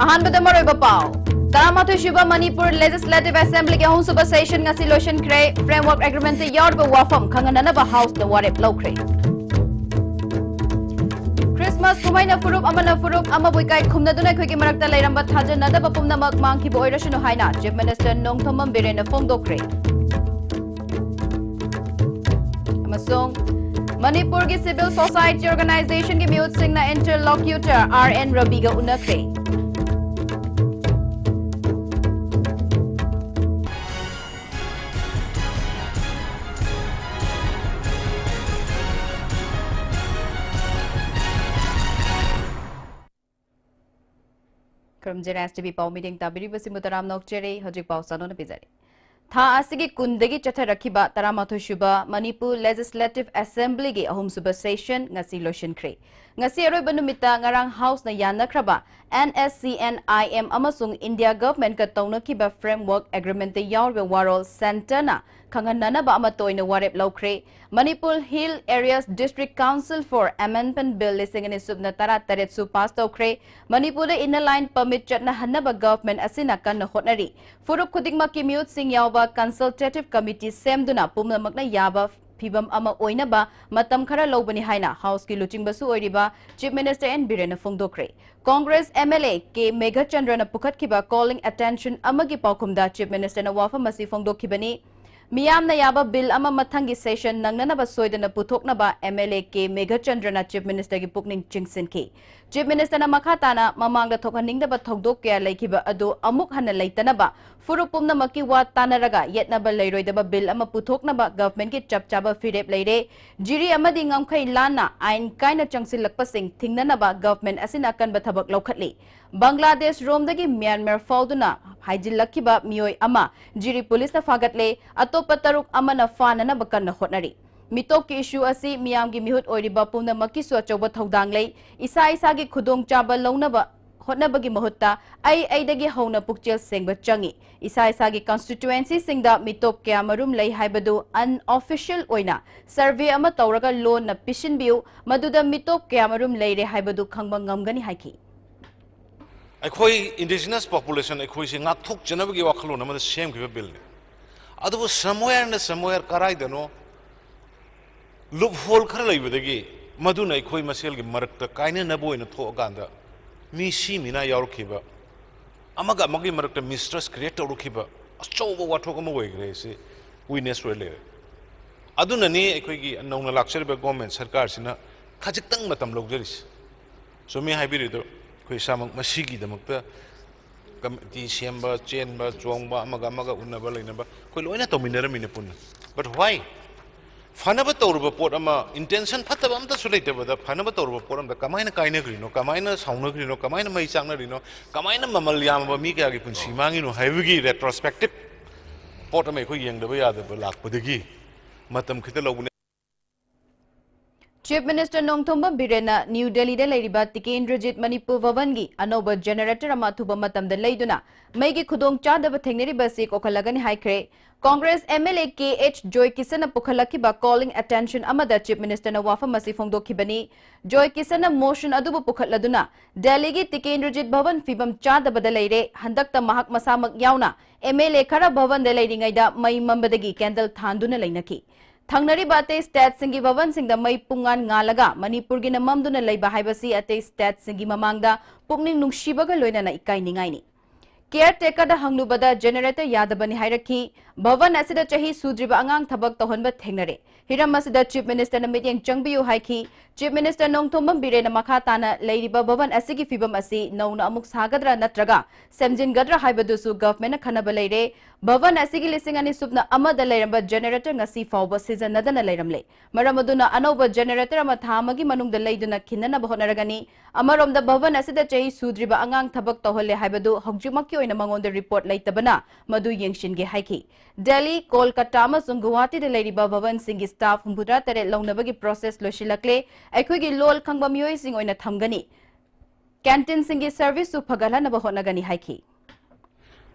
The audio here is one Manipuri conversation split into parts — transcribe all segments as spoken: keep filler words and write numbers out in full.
ꯑꯍꯥꯟꯕꯗ ꯃꯔꯨꯑꯣꯏꯕ ꯄꯥꯎ꯫ ꯇꯔꯥꯃꯥꯊꯣꯏ ꯁꯨꯕ ꯃꯅꯤꯄꯨꯔ Legislative Assemblyꯒꯤ ꯑꯍꯨꯝꯁꯨꯕ session ꯉꯁꯤ ꯂꯣꯏꯁꯤꯟꯈ꯭ꯔꯦ꯫ Framework Agreementꯇ ꯌꯥꯎꯔꯤꯕ ꯋꯥꯐꯝ ꯈꯪꯍꯟꯅꯅꯕ Houseꯅ ꯋꯥꯔꯦꯞ ꯂꯧꯈ꯭ꯔꯦ꯫ Christmas ꯀꯨꯝꯍꯩꯅ ꯐꯨꯔꯨꯞ ꯑꯃꯅ ꯐꯨꯔꯨꯞ ꯑꯃꯕꯨ ꯏꯀꯥꯏ ꯈꯨꯝꯅꯗꯨꯅ ꯑꯩꯈꯣꯏꯒꯤ ꯃꯔꯛꯇ ꯂꯩꯔꯝꯕ ꯊꯥꯖꯅꯗꯕ ꯄꯨꯝꯅꯃꯛ ꯃꯥꯡꯈꯤꯕ ꯑꯣꯏꯔꯁꯅꯨ ꯍꯥꯏꯅ Chief Minister ꯅꯣꯡꯊꯣꯝꯕꯝ ꯕꯤꯔꯦꯟꯅ ꯐꯣꯡꯗꯣꯛꯈ꯭ꯔꯦ꯫ ꯑꯃꯁꯨꯡ ꯃꯅꯤꯄꯨꯔꯒꯤ civil society organizationꯒꯤ ꯃꯤꯍꯨꯠꯁꯤꯡꯅ interlocutor R N ꯔꯕꯤꯒ ꯎꯅꯈ꯭ꯔꯦ꯫ ꯈꯨꯔꯨꯝꯖꯔꯤ, S T V ꯄꯥꯎ meeting ꯇꯥꯕꯤꯔꯤꯕꯁꯤꯡꯕꯨ ꯇꯔꯥꯝꯅ ꯑꯣꯛꯆꯔꯤ꯫ ꯍꯧꯖꯤꯛ ꯄꯥꯎ ꯆꯥꯅꯣꯅ ꯄꯤꯖꯔꯤ꯫ ꯊꯥ ꯑꯁꯤꯒꯤ ꯀꯨꯟꯗꯒꯤ ꯆꯠꯊꯔꯛꯈꯤꯕ ꯇꯔꯥꯃꯥꯊꯣꯏ ꯁꯨꯕ ꯃꯅꯤꯄꯨꯔ Legislative Assemblyꯒꯤ ꯑꯍꯨꯝꯁꯨꯕ session ꯉꯁꯤ ꯂꯣꯏꯁꯤꯟꯈ꯭ꯔꯦ꯫ ꯉꯁꯤ ꯑꯔꯣꯏꯕ ꯅꯨꯃꯤꯠꯇ ꯉꯔꯥꯡ Houseꯅ ꯌꯥꯅꯈ꯭ꯔꯕ N S C N I M ꯑꯃꯁꯨꯡ India Governmentꯀ ꯇꯧꯅꯈꯤꯕ Framework Agreementꯇ ꯌꯥꯎꯔꯤꯕ ꯋꯥꯔꯣꯜ Centreꯅ ꯈꯪꯍꯟꯅꯅꯕ ꯑꯃꯠꯇ ꯑꯣꯏꯅ ꯋꯥꯔꯦꯞ ꯂꯧꯈ꯭ꯔꯦ꯫ Manipur Hill Areas District Council for Amendment Bill ꯂꯤꯁꯤꯡ ꯑꯅꯤ ꯁꯨꯞꯅ ꯇꯔꯥꯇꯔꯦꯠꯁꯨ pass ꯇꯧꯈ꯭ꯔꯦ꯫ ꯃꯅꯤꯄꯨꯔꯗ Inner Line Permit ꯆꯠꯅꯍꯟꯅꯕ government ꯑꯁꯤꯅ ꯀꯟꯅ ꯍꯣꯠꯅꯔꯤ꯫ ꯐꯨꯔꯨꯞ ꯈꯨꯗꯤꯡꯃꯛꯀꯤ ꯃꯤꯍꯨꯠꯁꯤꯡ ꯌꯥꯎꯕ consultative committee ꯁꯦꯝꯗꯨꯅ ꯄꯨꯝꯅꯃꯛꯅ ꯌꯥꯕ ꯐꯤꯚꯝ ꯑꯃ ꯑꯣꯏꯅꯕ ꯃꯇꯝ ꯈꯔ ꯂꯧꯕꯅꯤ ꯍꯥꯏꯅ Houseꯀꯤ ꯂꯨꯆꯤꯡꯕꯁꯨ ꯑꯣꯏꯔꯤꯕ Chief Minister N ꯕꯤꯔꯦꯟꯅ ꯐꯣꯡꯗꯣꯛꯈ꯭ꯔꯦ꯫ Congress M L A K ꯃꯦꯘꯆꯟꯗ꯭ꯔꯅ ꯄꯨꯈꯠꯈꯤꯕ calling attention ꯑꯃꯒꯤ ꯄꯥꯎꯈꯨꯝꯗ Chief Ministerꯅ ꯋꯥꯐꯝ ꯑꯁꯤ ꯐꯣꯡꯗꯣꯛꯈꯤꯕꯅꯤ꯫ ꯃꯤꯌꯥꯝꯅ ꯌꯥꯕ bill ꯑꯃ ꯃꯊꯪꯒꯤ session ꯅꯪꯅꯅꯕ ꯁꯣꯏꯗꯅ ꯄꯨꯊꯣꯛꯅꯕ M L A K ꯃꯦꯘꯆꯟꯗ꯭ꯔꯅ Chief Ministerꯒꯤ ꯄꯨꯛꯅꯤꯡ ꯆꯤꯡꯁꯤꯟꯈꯤ꯫ Chief Ministerꯅ ꯃꯈꯥ ꯇꯥꯅ ꯃꯃꯥꯡꯗ ꯊꯣꯛꯍꯟꯅꯤꯡꯗꯕ ꯊꯧꯗꯣꯛ ꯀꯌꯥ ꯂꯩꯈꯤꯕ ꯑꯗꯨ ꯑꯃꯨꯛ ꯍꯟꯅ ꯂꯩꯇꯅꯕ ꯐꯨꯔꯨꯞ ꯄꯨꯝꯅꯃꯛꯀꯤ ꯋꯥ ꯇꯥꯅꯔꯒ ꯌꯦꯠꯅꯕ ꯂꯩꯔꯣꯏꯗꯕ bill ꯑꯃ ꯄꯨꯊꯣꯛꯅꯕ governmentꯀꯤ ꯆꯞ ꯆꯥꯕ ꯐꯤꯔꯦꯞ ꯂꯩꯔꯦ꯫ ꯖꯤꯔꯤ ꯑꯃꯗꯤ ꯉꯝꯈꯩ ꯂꯥꯟꯅ ꯑꯥꯏꯟ ꯀꯥꯏꯅ ꯆꯪꯁꯤꯜꯂꯛꯄꯁꯤꯡ ꯊꯤꯡꯅꯅꯕ government ꯑꯁꯤꯅ ꯑꯀꯟꯕ ꯊꯕꯛ ꯂꯧꯈꯠꯂꯤ꯫ ꯕꯪꯒ꯭ꯂꯥꯗꯦꯁ ꯔꯣꯝꯗꯒꯤ ꯃ꯭ꯌꯥꯟꯃꯥꯔ ꯐꯥꯎꯗꯨꯅ ꯍꯥꯏꯖꯤꯜꯂꯛꯈꯤꯕ ꯃꯤꯑꯣꯏ ꯑꯃ ꯖꯤꯔꯤ ꯄꯨꯂꯤꯁꯅ ꯐꯥꯒꯠꯂꯦ, ꯑꯇꯣꯞꯄ ꯇꯔꯨꯛ ꯑꯃꯅ ꯐꯥꯅꯅꯕ ꯀꯟꯅ ꯍꯣꯠꯅꯔꯤ꯫ ꯃꯤꯇꯣꯞꯀꯤ issue ꯑꯁꯤ ꯃꯤꯌꯥꯝꯒꯤ ꯃꯤꯍꯨꯠ ꯑꯣꯏꯔꯤꯕ ꯄꯨꯝꯅꯃꯛꯀꯤꯁꯨ ꯑꯆꯧꯕ ꯊꯧꯗꯥꯡ ꯂꯩ꯫ ꯏꯁꯥ ꯏꯁꯥꯒꯤ ꯈꯨꯗꯣꯡꯆꯥꯕ ꯂꯧꯅꯕ ꯍꯣꯠꯅꯕꯒꯤ ꯃꯍꯨꯠꯇ ꯑꯩ ꯑꯩꯗꯒꯤ ꯍꯧꯅ ꯄꯨꯛꯆꯦꯜ ꯁꯦꯡꯕ ꯆꯪꯏ꯫ ꯏꯁꯥ ꯏꯁꯥꯒꯤ constituencyꯁꯤꯡꯗ ꯃꯤꯇꯣꯞ ꯀꯌꯥꯃꯔꯨꯝ ꯂꯩ ꯍꯥꯏꯕꯗꯨ unofficial ꯑꯣꯏꯅ survey ꯑꯃ ꯇꯧꯔꯒ ꯂꯣꯟꯅ ꯄꯤꯁꯤꯟꯕꯤꯌꯨ, ꯃꯗꯨꯗ ꯃꯤꯇꯣꯞ ꯀꯌꯥꯃꯔꯨꯝ ꯂꯩꯔꯦ ꯍꯥꯏꯕꯗꯨ ꯈꯪꯕ ꯉꯝꯒꯅꯤ ꯍꯥꯏꯈꯤ꯫ ꯑꯩꯈꯣꯏ indigenous population ꯑꯩꯈꯣꯏꯁꯦ ꯉꯥꯛꯊꯣꯛꯆꯅꯕꯒꯤ ꯋꯥꯈꯜꯂꯣꯟ ꯑꯃꯗ ꯁꯦꯝꯈꯤꯕ ꯕꯤꯜꯅꯤ꯫ ꯑꯗꯨꯕꯨ somewhere ꯅ somewhere ꯀꯔꯥꯏꯗꯅꯣ loophole ꯈꯔ ꯂꯩꯕꯗꯒꯤ ꯃꯗꯨꯅ ꯑꯩꯈꯣꯏ ꯃꯁꯦꯜꯒꯤ ꯃꯔꯛꯇ ꯀꯥꯏꯅꯅꯕ ꯑꯣꯏꯅ ꯊꯣꯛꯑꯀꯥꯟꯗ ꯃꯤ ꯁꯤ ꯃꯤꯅꯥ ꯌꯥꯎꯔꯛꯈꯤꯕ, ꯑꯃꯒ ꯑꯃꯒꯤ ꯃꯔꯛꯇ mistrust create ꯇꯧꯔꯛꯈꯤꯕ ꯑꯆꯧꯕ ꯋꯥꯊꯣꯛ ꯑꯃ ꯑꯣꯏꯈ꯭ꯔꯦ꯫ ꯁꯤ witness ꯑꯣꯏ ꯂꯩꯔꯦ꯫ ꯑꯗꯨꯅꯅꯤ ꯑꯩꯈꯣꯏꯒꯤ ꯅꯧꯅ ꯂꯥꯛꯆꯔꯤꯕ government ꯁꯔꯀꯥꯔꯁꯤꯅ ꯈꯖꯤꯛꯇꯪ ꯃꯇꯝ ꯂꯧꯖꯔꯤꯁꯤ꯫ ꯆꯨꯝꯃꯤ ꯍꯥꯏꯕꯤꯔꯤꯗꯣ꯫ ꯑꯩꯈꯣꯏ ꯏꯁꯥꯃꯛ ꯃꯁꯤꯒꯤꯗꯃꯛꯇ committee ꯁꯦꯝꯕ, ꯆꯦꯟꯕ, ꯆꯣꯡꯕ, ꯑꯃꯒ ꯑꯃꯒ ꯎꯅꯕ ꯂꯩꯅꯕ ꯑꯩꯈꯣꯏ ꯂꯣꯏꯅ ꯇꯧꯃꯤꯟꯅꯔꯝꯃꯤꯅꯦ ꯄꯨꯟꯅ꯫ But why? ꯐꯅꯕ ꯇꯧꯔꯨꯕ ꯄꯣꯠ ꯑꯃ, intention ꯐꯠꯇꯕ ꯑꯝꯇꯁꯨ ꯂꯩꯇꯕꯗ ꯐꯅꯕ ꯇꯧꯔꯨꯕ ꯄꯣꯠ ꯑꯝꯗ ꯀꯃꯥꯏꯅ ꯀꯥꯏꯅꯈ꯭ꯔꯤꯅꯣ, ꯀꯃꯥꯏꯅ ꯁꯥꯎꯅꯈ꯭ꯔꯤꯅꯣ, ꯀꯃꯥꯏꯅ ꯃꯩ ꯆꯥꯛꯅꯔꯤꯅꯣ, ꯀꯃꯥꯏꯅ ꯃꯃꯜ ꯌꯥꯝꯃꯕ ꯃꯤ ꯀꯌꯥꯒꯤ ꯄꯨꯟꯁꯤ ꯃꯥꯡꯉꯤꯅꯣ ꯍꯥꯏꯕꯒꯤ retrospective ꯄꯣꯠ ꯑꯃ ꯑꯩꯈꯣꯏ ꯌꯦꯡꯗꯕ ꯌꯥꯗꯕ ꯂꯥꯛꯄꯗꯒꯤ ꯃꯇꯝ ꯈꯤꯇ ꯂꯧꯕꯅꯦ꯫ Chief Minister ꯅꯣꯡꯊꯣꯝꯕꯝ ꯕꯤꯔꯦꯟꯅ ꯅ꯭ꯌꯨ ꯗꯦꯜꯂꯤꯗ ꯂꯩꯔꯤꯕ ꯇꯤꯀꯦꯟꯗ꯭ꯔꯖꯤꯠ ꯃꯅꯤꯄꯨꯔ ꯚꯕꯟꯒꯤ ꯑꯅꯧꯕ generator ꯑꯃ ꯑꯊꯨꯕ ꯃꯇꯝꯗ ꯂꯩꯗꯨꯅ ꯃꯩꯒꯤ ꯈꯨꯗꯣꯡꯆꯥꯗꯕ ꯊꯦꯡꯅꯔꯤꯕ ꯑꯁꯤ ꯀꯣꯛꯍꯜꯂꯒꯅꯤ ꯍꯥꯏꯈ꯭ꯔꯦ꯫ Congress MLA ꯀꯦ ꯑꯦꯆ ꯖꯣꯏꯀꯤꯁꯟꯅ ꯄꯨꯈꯠꯂꯛꯈꯤꯕ calling attention ꯑꯃꯗ Chief Minister ꯅ ꯋꯥꯐꯝ ꯑꯁꯤ ꯐꯣꯡꯗꯣꯛꯈꯤꯕꯅꯤ꯫ ꯖꯣꯏꯀꯤꯁꯟꯅ motion ꯑꯗꯨꯕꯨ ꯄꯨꯈꯠꯂꯗꯨꯅ ꯗꯦꯜꯂꯤꯒꯤ ꯇꯤꯀꯦꯟꯗ꯭ꯔꯖꯤꯠ ꯚꯕꯟ ꯐꯤꯕꯝ ꯆꯥꯗꯕꯗ ꯂꯩꯔꯦ, ꯍꯟꯗꯛꯇ ꯃꯍꯥꯛ ꯃꯁꯥꯃꯛ ꯌꯥꯎꯅ MLA ꯈꯔ ꯚꯕꯟꯗ ꯂꯩꯔꯤꯉꯩꯗ ꯃꯩ ꯃꯝꯕꯗꯒꯤ candle ꯊꯥꯟꯗꯨꯅ ꯂꯩꯅꯈꯤ꯫ ꯊꯪꯅꯔꯤꯕ ꯑꯇꯩ stateꯁꯤꯡꯒꯤ ꯚꯕꯟꯁꯤꯡꯗ ꯃꯩ ꯄꯨꯡꯉꯥꯟ ꯉꯥꯜꯂꯒ ꯃꯅꯤꯄꯨꯔꯒꯤꯅ ꯃꯝꯗꯨꯅ ꯂꯩꯕ ꯍꯥꯏꯕꯁꯤ ꯑꯇꯩ stateꯁꯤꯡꯒꯤ ꯃꯃꯥꯡꯗ ꯄꯨꯛꯅꯤꯡ ꯅꯨꯡꯁꯤꯕꯒ ꯂꯣꯏꯅꯅ ꯏꯀꯥꯏꯅꯤꯡꯉꯥꯏꯅꯤ꯫ Caretakerꯗ ꯍꯪꯂꯨꯕꯗ generator ꯌꯥꯗꯕꯅꯤ ꯍꯥꯏꯔꯛꯈꯤ꯫ ꯚꯕꯟ ꯑꯁꯤꯗ ꯆꯍꯤ ꯁꯨꯗ꯭ꯔꯤꯕ ꯑꯉꯥꯡ ꯊꯕꯛ ꯇꯧꯍꯟꯕ ꯊꯦꯡꯅꯔꯦ꯫ ꯍꯤꯔꯝ ꯑꯁꯤꯗ Chief Ministerꯅ ꯃꯤꯠꯌꯦꯡ ꯆꯪꯕꯤꯌꯨ ꯍꯥꯏꯈꯤ꯫ Chief Minister ꯅꯣꯡꯊꯣꯝꯕꯝ ꯕꯤꯔꯦꯟꯅ ꯃꯈꯥ ꯇꯥꯅ ꯂꯩꯔꯤꯕ ꯚꯕꯟ ꯑꯁꯤꯒꯤ ꯐꯤꯕꯝ ꯑꯁꯤ ꯅꯧꯅ ꯑꯃꯨꯛ ꯁꯥꯒꯗ꯭ꯔꯥ ꯅꯠꯇ꯭ꯔꯒ ꯁꯦꯝꯖꯤꯟꯒꯗ꯭ꯔꯥ ꯍꯥꯏꯕꯗꯨꯁꯨ governmentꯅ ꯈꯟꯅꯕ ꯂꯩꯔꯦ꯫ ꯚꯕꯟ ꯑꯁꯤꯒꯤ ꯂꯤꯁꯤꯡ ꯑꯅꯤ ꯁꯨꯞꯅ ꯑꯃꯗ ꯂꯩꯔꯝꯕ generator ꯉꯁꯤ ꯐꯥꯎꯕ ꯁꯤꯖꯤꯟꯅꯗꯅ ꯂꯩꯔꯝꯂꯦ꯫ ꯃꯔꯝ ꯑꯗꯨꯅ ꯑꯅꯧꯕ generator ꯑꯃ ꯊꯥ ꯑꯃꯒꯤ ꯃꯅꯨꯡꯗ ꯂꯩꯗꯨꯅ ꯈꯤꯟꯅꯅꯕ ꯍꯣꯠꯅꯔꯒꯅꯤ꯫ ꯑꯃꯔꯣꯝꯗ ꯚꯕꯟ ꯑꯁꯤꯗ ꯆꯍꯤ ꯁꯨꯗ꯭ꯔꯤꯕ ꯑꯉꯥꯡ ꯊꯕꯛ ꯇꯧꯍꯜꯂꯦ ꯍꯥꯏꯕꯗꯨ ꯍꯧꯖꯤꯛꯃꯛꯀꯤ ꯑꯣꯏꯅ ꯃꯉꯣꯟꯗ report ꯂꯩꯇꯕꯅ ꯃꯗꯨ ꯌꯦꯡꯁꯤꯟꯒꯦ ꯍꯥꯏꯈꯤ꯫ ꯗꯦꯜꯂꯤ, ꯀꯣꯜꯀꯇꯥ ꯑꯃꯁꯨꯡ ꯒꯨꯋꯥꯍꯥꯇꯤꯗ ꯂꯩꯔꯤꯕ ꯚꯕꯟꯁꯤꯡꯒꯤ staff ꯍꯨꯝꯐꯨꯇꯔꯥ ꯇꯔꯦꯠ ꯂꯧꯅꯕꯒꯤ process ꯂꯣꯏꯁꯤꯜꯂꯛꯂꯦ꯫ ꯑꯩꯈꯣꯏꯒꯤ ꯂꯣꯜ ꯈꯪꯕ ꯃꯤꯑꯣꯏꯁꯤꯡ ꯑꯣꯏꯅ ꯊꯝꯒꯅꯤ꯫ Canteenꯁꯤꯡꯒꯤ serviceꯁꯨ ꯐꯒꯠꯍꯟꯅꯕ ꯍꯣꯠꯅꯒꯅꯤ ꯍꯥꯏꯈꯤ꯫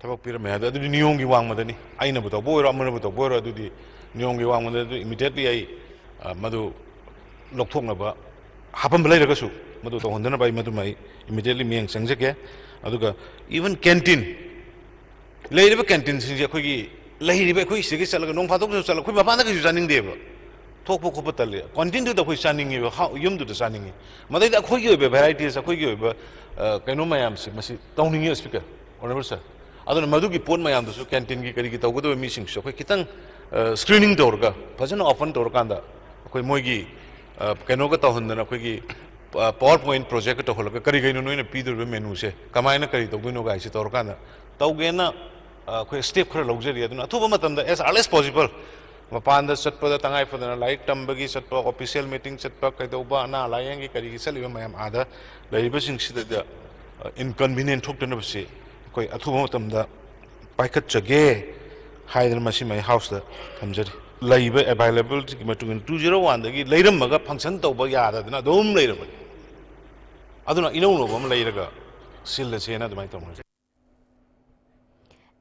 ꯊꯕꯛ ꯄꯤꯔꯝꯃꯦ ꯍꯥꯏꯗꯣ ꯑꯗꯨꯗꯤ ꯅꯤꯌꯣꯝꯒꯤ ꯋꯥꯡꯃꯗꯅꯤ꯫ ꯑꯩꯅꯕꯨ ꯇꯧꯕ ꯑꯣꯏꯔꯣ, ꯑꯃꯅꯕꯨ ꯇꯧꯕ ꯑꯣꯏꯔꯣ, ꯑꯗꯨꯗꯤ ꯅꯤꯌꯣꯝꯒꯤ ꯋꯥꯡꯃꯗ ꯑꯗꯨ immediately ꯑꯩ, ꯑ, ꯃꯗꯨ ꯂꯧꯊꯣꯛꯅꯕ ꯍꯥꯞꯄꯝꯕ ꯂꯩꯔꯒꯁꯨ ꯃꯗꯨ ꯇꯧꯍꯟꯗꯅꯕ ꯑꯩ ꯃꯗꯨꯃ ꯑꯩ immediately ꯃꯤꯠꯌꯦꯡ ꯆꯪꯖꯒꯦ꯫ ꯑꯗꯨꯒ even canteen, ꯂꯩꯔꯤꯕ canteen ꯁꯤꯡꯁꯦ ꯑꯩꯈꯣꯏꯒꯤ, ꯂꯩꯔꯤꯕ ꯑꯩꯈꯣꯏ ꯁꯤꯗꯒꯤ ꯆꯠꯂꯒ ꯅꯣꯡ ꯐꯥꯗꯣꯛꯁꯨ ꯆꯠꯂꯒ ꯑꯩꯈꯣꯏ ꯃꯄꯥꯟꯗ ꯀꯩꯁꯨ ꯆꯥꯅꯤꯡꯗꯦꯕ, ꯊꯣꯛꯄ ꯈꯣꯠꯄ ꯇꯜꯂꯤ꯫ Canteen ꯗꯨꯗ ꯑꯩꯈꯣꯏ ꯆꯥꯅꯤꯡꯉꯦꯕ, ꯍꯥꯎ-, ꯌꯨꯝꯗꯨꯗ ꯆꯥꯅꯤꯡꯉꯤ꯫ ꯃꯗꯩꯗ ꯑꯩꯈꯣꯏꯒꯤ ꯑꯣꯏꯕ varieties, ꯑꯩꯈꯣꯏꯒꯤ ꯑꯣꯏꯕ, ꯑ, ꯀꯩꯅꯣ ꯃꯌꯥꯝꯁꯦ ꯃꯁꯤ ꯇꯧꯅꯤꯡꯉꯤ, Speaker, Honourable Sir꯫ ꯑꯗꯨꯅ ꯃꯗꯨꯒꯤ ꯄꯣꯠ ꯃꯌꯥꯝꯗꯨꯁꯨ canteen ꯒꯤ ꯀꯔꯤꯒꯤ ꯇꯧꯒꯗꯕ ꯃꯤꯁꯤꯡꯁꯨ ꯑꯩꯈꯣꯏ ꯈꯤꯇꯪ, ꯑ, screening ꯇꯧꯔꯒ, ꯐꯖꯅ open ꯇꯧꯔꯀꯥꯟꯗ ꯑꯩꯈꯣꯏ ꯃꯣꯏꯒꯤ, ꯑ, ꯀꯩꯅꯣꯒ ꯇꯧꯍꯟꯗꯅ ꯑꯩꯈꯣꯏꯒꯤ, ꯑ, PowerPoint project ꯀ ꯇꯧꯍꯜꯂꯒ ꯀꯔꯤ ꯀꯩꯅꯣ ꯅꯣꯏꯅ ꯄꯤꯗꯣꯔꯤꯕ menu ꯁꯦ, ꯀꯃꯥꯏꯅ ꯀꯔꯤ ꯇꯧꯗꯣꯏꯅꯣ ꯀꯥꯏꯁꯦ ꯇꯧꯔꯀꯥꯟꯗ ꯇꯧꯒꯦꯅ, ꯑ, ꯑꯩꯈꯣꯏ step ꯈꯔ ꯂꯧꯖꯔꯤ꯫ ꯑꯗꯨꯅ ꯑꯊꯨꯕ ꯃꯇꯝꯗ as early as possible ꯃꯄꯥꯟꯗ ꯆꯠꯄꯗ, ꯇꯉꯥꯏ ꯐꯗꯅ ꯂꯥꯏꯔꯤꯛ ꯇꯝꯕꯒꯤ ꯆꯠꯄ, official meeting ꯆꯠꯄ, ꯀꯩꯗꯧꯕ, ꯑꯅꯥ ꯂꯥꯏꯌꯦꯡꯒꯤ ꯀꯔꯤꯒꯤ ꯆꯠꯂꯤꯕ ꯃꯌꯥꯝ ꯑꯥꯗ ꯂꯩꯔꯤꯕꯁꯤꯡꯁꯤꯗ, ꯑ, inconvenient ꯊꯣꯛꯇꯅꯕꯁꯤ ꯑꯩꯈꯣꯏ ꯑꯊꯨꯕ ꯃꯇꯝꯗ ꯄꯥꯏꯈꯠꯆꯒꯦ ꯍꯥꯏꯗꯅ ꯃꯁꯤꯃ ꯑꯩ House ꯇ ꯊꯝꯖꯔꯤ꯫ ꯂꯩꯕ availability ꯒꯤ ꯃꯇꯨꯡ ꯏꯟꯅ two zero one ꯗꯒꯤ ꯂꯩꯔꯝꯃꯒ function ꯇꯧꯕ ꯌꯥꯗꯗꯅ ꯑꯗꯨꯝ ꯂꯩꯔꯕꯅꯤ꯫ ꯑꯗꯨꯅ ꯏꯅꯧ ꯅꯧꯕ ꯑꯃ ꯂꯩꯔꯒ ꯁꯤꯜꯂꯁꯦꯅ ꯑꯗꯨꯃꯥꯏꯅ ꯇꯧꯅꯔꯤ꯫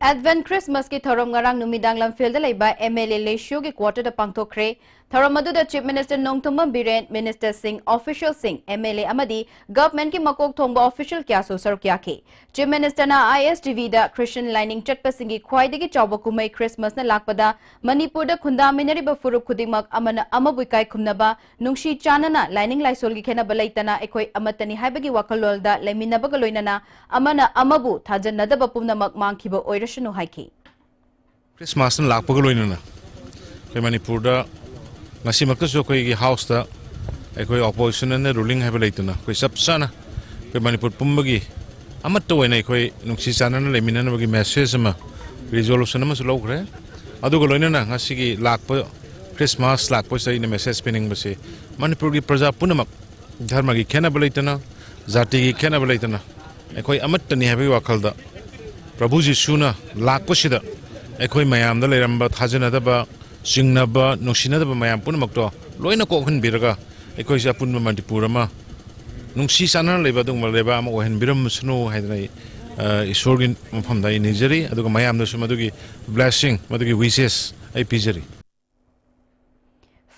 Advent Christmas ꯀꯤ ꯊꯧꯔꯝ ꯉꯔꯥꯡ ꯅꯨꯃꯤꯗꯥꯡ ꯂꯝꯐꯦꯜꯗ ꯂꯩꯕ M L A ꯂꯩꯁꯤꯌꯣꯒꯤ quarter ꯗ ꯄꯥꯡꯊꯣꯛꯈ꯭ꯔꯦ꯫ ꯊꯧꯔꯝ ꯑꯗꯨꯗ Chief Minister Nongthombam Biren, minister ꯁꯤꯡ, official ꯁꯤꯡ, M L A ꯑꯃꯗꯤ government ꯀꯤ ꯃꯀꯣꯛ ꯊꯣꯡꯕ official ꯀꯌꯥꯁꯨ ꯁꯔꯨꯛ ꯌꯥꯈꯤ꯫ Chief Minister ꯅ I S T V the Christian ꯂꯥꯏꯅꯤꯡ ꯆꯠꯄꯁꯤꯡꯒꯤ ꯈ꯭ꯋꯥꯏꯗꯒꯤ ꯆꯥꯎꯕ ꯀꯨꯝꯍꯩ Christmas ꯅ ꯂꯥꯛꯄꯗ ꯃꯅꯤꯄꯨꯔꯗ ꯈꯨꯟꯗꯥꯃꯤꯟꯅꯔꯤꯕ ꯐꯨꯔꯨꯞ ꯈꯨꯗꯤꯡꯃꯛ ꯑꯃꯅ ꯑꯃꯕꯨ ꯏꯀꯥꯏ ꯈꯨꯝꯅꯕ, ꯅꯨꯡꯁꯤ ꯆꯥꯟꯅꯅ, ꯂꯥꯏꯅꯤꯡ ꯂꯥꯏꯁꯣꯜꯒꯤ ꯈꯦꯠꯅꯕ ꯂꯩꯇꯅ ꯑꯩꯈꯣꯏ ꯑꯃꯠꯇꯅꯤ ꯍꯥꯏꯕꯒꯤ ꯋꯥꯈꯜꯂꯣꯟꯗ ꯂꯩꯃꯤꯟꯅꯕꯒ ꯂꯣꯏꯅꯅ ꯑꯃꯅ ꯑꯃꯕꯨ ꯊꯥꯖꯅꯗꯕ ꯄꯨꯝꯅꯃꯛ ꯃꯥꯡꯈꯤꯕ ꯑꯣꯏꯔꯁꯅꯨ ꯍꯥꯏꯈꯤ꯫ Christmas ꯅ ꯂꯥꯛꯄꯒ ꯂꯣꯏꯅꯅ ꯑꯩꯈꯣꯏ ꯃꯅꯤꯄꯨꯔꯗ ꯉꯁꯤꯃꯛꯇꯁꯨ ꯑꯩꯈꯣꯏꯒꯤ House ꯇ ꯑꯩꯈꯣꯏ opposition ꯑꯃꯗꯤ ruling ꯍꯥꯏꯕ ꯂꯩꯇꯅ ꯑꯩꯈꯣꯏ ꯆꯞ ꯆꯥꯅ ꯑꯩꯈꯣꯏ ꯃꯅꯤꯄꯨꯔ ꯄꯨꯝꯕꯒꯤ ꯑꯃꯠꯇ ꯑꯣꯏꯅ ꯑꯩꯈꯣꯏ ꯅꯨꯡꯁꯤ ꯆꯥꯟꯅꯅ ꯂꯩꯃꯤꯟꯅꯅꯕꯒꯤ message ꯑꯃ, resolution ꯑꯃꯁꯨ ꯂꯧꯈ꯭ꯔꯦ꯫ ꯑꯗꯨꯒ ꯂꯣꯏꯅꯅ ꯉꯁꯤꯒꯤ ꯂꯥꯛꯄ Christmas ꯂꯥꯛꯄꯁꯤꯗ ꯑꯩꯅ message ꯄꯤꯅꯤꯡꯕꯁꯤ ꯃꯅꯤꯄꯨꯔꯒꯤ ꯄ꯭ꯔꯖꯥ ꯄꯨꯝꯅꯃꯛ ꯙꯔꯃꯒꯤ ꯈꯦꯠꯅꯕ ꯂꯩꯇꯅ, ꯖꯥꯇꯤꯒꯤ ꯈꯦꯠꯅꯕ ꯂꯩꯇꯅ ꯑꯩꯈꯣꯏ ꯑꯃꯠꯇꯅꯤ ꯍꯥꯏꯕꯒꯤ ꯋꯥꯈꯜꯗ ꯄ꯭ꯔꯚꯨ ꯖꯤꯁꯨꯅ ꯂꯥꯛꯄꯁꯤꯗ ꯑꯩꯈꯣꯏ ꯃꯌꯥꯝꯗ ꯂꯩꯔꯝꯕ ꯊꯥꯖꯅꯗꯕ, ꯆꯤꯡꯅꯕ, ꯅꯨꯡꯁꯤꯅꯗꯕ ꯃꯌꯥꯝ ꯄꯨꯝꯅꯃꯛꯇꯣ ꯂꯣꯏꯅ ꯀꯣꯛꯍꯟꯕꯤꯔꯒ ꯑꯩꯈꯣꯏꯁꯦ ꯑꯄꯨꯟꯕ ꯃꯅꯤꯄꯨꯔ ꯑꯃ ꯅꯨꯡꯁꯤ ꯆꯥꯟꯅꯅ ꯂꯩꯕ ꯑꯗꯨꯒꯨꯝꯕ ꯂꯩꯕꯥꯛ ꯑꯃ ꯑꯣꯏꯍꯟꯕꯤꯔꯝꯃꯁꯅꯨ ꯍꯥꯏꯗꯅ ꯑꯩ, ꯑ, ꯏꯁꯣꯔꯒꯤ ꯃꯐꯝꯗ ꯑꯩ ꯅꯤꯖꯔꯤ꯫ ꯑꯗꯨꯒ ꯃꯌꯥꯝꯗꯁꯨ ꯃꯗꯨꯒꯤ blessing, ꯃꯗꯨꯒꯤ wishes ꯑꯩ ꯄꯤꯖꯔꯤ꯫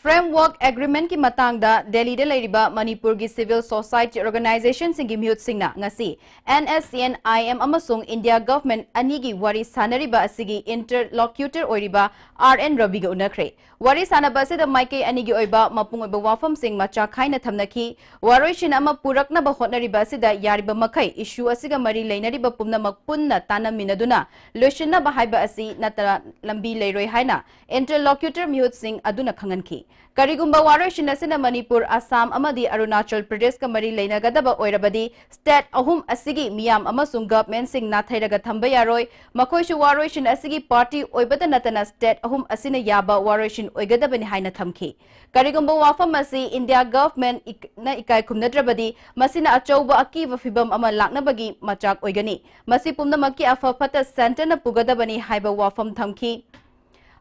Framework Agreement ꯀꯤ ꯃꯇꯥꯡꯗ ꯗꯦꯜꯂꯤꯗ ꯂꯩꯔꯤꯕ ꯃꯅꯤꯄꯨꯔꯒꯤ civil society organization ꯁꯤꯡꯒꯤ ꯃꯤꯍꯨꯠꯁꯤꯡꯅ ꯉꯁꯤ N S C N I M ꯑꯃꯁꯨꯡ India Government ꯑꯅꯤꯒꯤ ꯋꯥꯔꯤ ꯁꯥꯟꯅꯔꯤꯕ ꯑꯁꯤꯒꯤ interlocutor ꯑꯣꯏꯔꯤꯕ R N ꯔꯕꯤꯒ ꯎꯅꯈ꯭ꯔꯦ꯫ ꯋꯥꯔꯤ ꯁꯥꯟꯅꯕ ꯑꯁꯤꯗ ꯃꯥꯏꯀꯩ ꯑꯅꯤꯒꯤ ꯑꯣꯏꯕ ꯃꯄꯨꯡ ꯑꯣꯏꯕ ꯋꯥꯐꯝꯁꯤꯡ ꯃꯆꯥ ꯈꯥꯏꯅ ꯊꯝꯅꯈꯤ꯫ ꯋꯥꯔꯣꯏꯁꯤꯟ ꯑꯃ ꯄꯨꯔꯛꯅꯕ ꯍꯣꯠꯅꯔꯤꯕ ꯑꯁꯤꯗ ꯌꯥꯔꯤꯕ ꯃꯈꯩ issue ꯑꯁꯤꯒ ꯃꯔꯤ ꯂꯩꯅꯔꯤꯕ ꯄꯨꯝꯅꯃꯛ ꯄꯨꯟꯅ ꯇꯥꯟꯅꯃꯤꯟꯅꯗꯨꯅ ꯂꯣꯏꯁꯤꯟꯅꯕ ꯍꯥꯏꯕ ꯑꯁꯤ ꯅꯠꯇꯅ ꯂꯝꯕꯤ ꯂꯩꯔꯣꯏ ꯍꯥꯏꯅ interlocutor ꯃꯤꯍꯨꯠꯁꯤꯡ ꯑꯗꯨꯅ ꯈꯪꯍꯟꯈꯤ꯫ ꯀꯔꯤꯒꯨꯝꯕ ꯋꯥꯔꯣꯏꯁꯤꯟ ꯑꯁꯤꯅ ꯃꯅꯤꯄꯨꯔ, ꯑꯁꯥꯝ ꯑꯃꯗꯤ ꯑꯔꯨꯅꯥꯆꯜ ꯄ꯭ꯔꯗꯦꯁꯀ ꯃꯔꯤ ꯂꯩꯅꯒꯗꯕ ꯑꯣꯏꯔꯕꯗꯤ state ꯑꯍꯨꯝ ꯑꯁꯤꯒꯤ ꯃꯤꯌꯥꯝ ꯑꯃꯁꯨꯡ government ꯁꯤꯡ ꯅꯥꯊꯩꯔꯒ ꯊꯝꯕ ꯌꯥꯔꯣꯏ꯫ ꯃꯈꯣꯏꯁꯨ ꯋꯥꯔꯣꯏꯁꯤꯟ ꯑꯁꯤꯒꯤ party ꯑꯣꯏꯕꯇ ꯅꯠꯇꯅ state ꯑꯍꯨꯝ ꯑꯁꯤꯅ ꯌꯥꯕ ꯋꯥꯔꯣꯏꯁꯤꯟ ꯑꯣꯏꯒꯗꯕꯅꯤ ꯍꯥꯏꯅ ꯊꯝꯈꯤ꯫ ꯀꯔꯤꯒꯨꯝꯕ ꯋꯥꯐꯝ ꯑꯁꯤ India Government ꯏꯛ-, ꯅ ꯏꯀꯥꯏ ꯈꯨꯝꯅꯗ꯭ꯔꯕꯗꯤ ꯃꯁꯤꯅ ꯑꯆꯧꯕ ꯑꯀꯤꯕ ꯐꯤꯚꯝ ꯑꯃ ꯂꯥꯛꯅꯕꯒꯤ ꯃꯆꯥꯛ ꯑꯣꯏꯒꯅꯤ꯫ ꯃꯁꯤ ꯄꯨꯝꯅꯃꯛꯀꯤ ꯑꯐ ꯐꯠꯇ centre ꯅ ꯄꯨꯒꯗꯕꯅꯤ ꯍꯥꯏꯕ ꯋꯥꯐꯝ ꯊꯝꯈꯤ꯫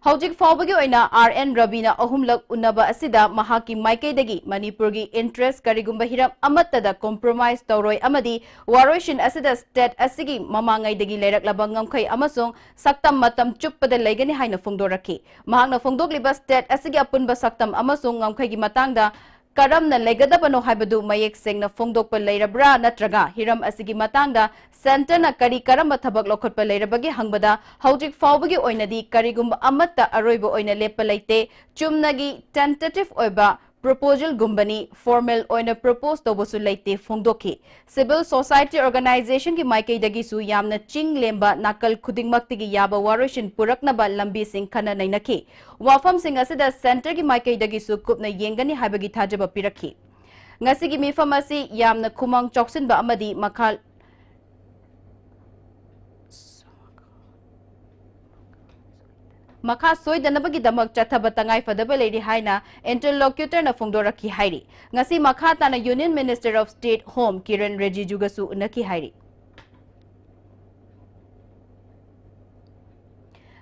ꯍꯧꯖꯤꯛ ꯐꯥꯎꯕꯒꯤ ꯑꯣꯏꯅ R N ꯔꯕꯤꯅ ꯑꯍꯨꯝꯂꯛ ꯎꯅꯕ ꯑꯁꯤꯗ ꯃꯍꯥꯛꯀꯤ ꯃꯥꯏꯀꯩꯗꯒꯤ ꯃꯅꯤꯄꯨꯔꯒꯤ interest ꯀꯔꯤꯒꯨꯝꯕ ꯍꯤꯔꯝ ꯑꯃꯠꯇꯗ compromise ꯇꯧꯔꯣꯏ ꯑꯃꯗꯤ ꯋꯥꯔꯣꯏꯁꯤꯟ ꯑꯁꯤꯗ state ꯑꯁꯤꯒꯤ ꯃꯃꯥꯡꯉꯩꯗꯒꯤ ꯂꯩꯔꯛꯂꯕ ꯉꯝꯈꯩ ꯑꯃꯁꯨꯡ ꯁꯛꯇꯝ ꯃꯇꯝ ꯆꯨꯞꯄꯗ ꯂꯩꯒꯅꯤ ꯍꯥꯏꯅ ꯐꯣꯡꯗꯣꯔꯛꯈꯤ꯫ ꯃꯍꯥꯛꯅ ꯐꯣꯡꯗꯣꯛꯂꯤꯕ state ꯑꯁꯤꯒꯤ ꯑꯄꯨꯟꯕ ꯁꯛꯇꯝ ꯑꯃꯁꯨꯡ ꯉꯝꯈꯩꯒꯤ ꯃꯇꯥꯡꯗ ꯀꯔꯝꯅ ꯂꯩꯒꯗꯕꯅꯣ ꯍꯥꯏꯕꯗꯨ ꯃꯌꯦꯛ ꯁꯦꯡꯅ ꯐꯣꯡꯗꯣꯛꯄ ꯂꯩꯔꯕ꯭ꯔꯥ ꯅꯠꯇ꯭ꯔꯒ ꯍꯤꯔꯝ ꯑꯁꯤꯒꯤ ꯃꯇꯥꯡꯗ centre ꯅ ꯀꯔꯤ ꯀꯔꯝꯕ ꯊꯕꯛ ꯂꯧꯈꯠꯄ ꯂꯩꯔꯕꯒꯦ ꯍꯪꯕꯗ ꯍꯧꯖꯤꯛ ꯐꯥꯎꯕꯒꯤ ꯑꯣꯏꯅꯗꯤ ꯀꯔꯤꯒꯨꯝꯕ ꯑꯃꯠꯇ ꯑꯔꯣꯏꯕ ꯑꯣꯏꯅ ꯂꯦꯞꯄ ꯂꯩꯇꯦ꯫ ꯆꯨꯝꯅꯒꯤ tentative ꯑꯣꯏꯕ proposal ꯒꯨꯝꯕꯅꯤ, formal ꯑꯣꯏꯅ propose ꯇꯧꯕꯁꯨ ꯂꯩꯇꯦ ꯐꯣꯡꯗꯣꯛꯈꯤ꯫ Civil society organization ꯒꯤ ꯃꯥꯏꯀꯩꯗꯒꯤꯁꯨ ꯌꯥꯝꯅ ꯆꯤꯡ ꯂꯦꯝꯕ ꯅꯥꯀꯜ ꯈꯨꯗꯤꯡꯃꯛꯇꯒꯤ ꯌꯥꯕ ꯋꯥꯔꯣꯏꯁꯤꯟ ꯄꯨꯔꯛꯅꯕ ꯂꯝꯕꯤꯁꯤꯡ ꯈꯟꯅ ꯅꯩꯅꯈꯤ꯫ ꯋꯥꯐꯝꯁꯤꯡ ꯑꯁꯤꯗ centre ꯒꯤ ꯃꯥꯏꯀꯩꯗꯒꯤꯁꯨ ꯀꯨꯞꯅ ꯌꯦꯡꯒꯅꯤ ꯍꯥꯏꯕꯒꯤ ꯊꯥꯖꯕ ꯄꯤꯔꯛꯈꯤ꯫ ꯉꯁꯤꯒꯤ ꯃꯤꯐꯝ ꯑꯁꯤ ꯌꯥꯝꯅ ꯈꯨꯃꯥꯡ ꯆꯥꯎꯁꯤꯟꯕ ꯑꯃꯗꯤ ꯃꯈꯥ ꯃꯈꯥ ꯁꯣꯏꯗꯅꯕꯒꯤꯗꯃꯛ ꯆꯠꯊꯕ ꯇꯉꯥꯏ ꯐꯗꯕ ꯂꯩꯔꯤ ꯍꯥꯏꯅ interlocutor ꯅ ꯐꯣꯡꯗꯣꯔꯛꯈꯤ ꯍꯥꯏꯔꯤ꯫ ꯉꯁꯤ ꯃꯈꯥ ꯇꯥꯅ Union Minister of State Home Kiran ꯔꯤꯖꯤꯖꯨꯒꯁꯨ ꯎꯅꯈꯤ ꯍꯥꯏꯔꯤ꯫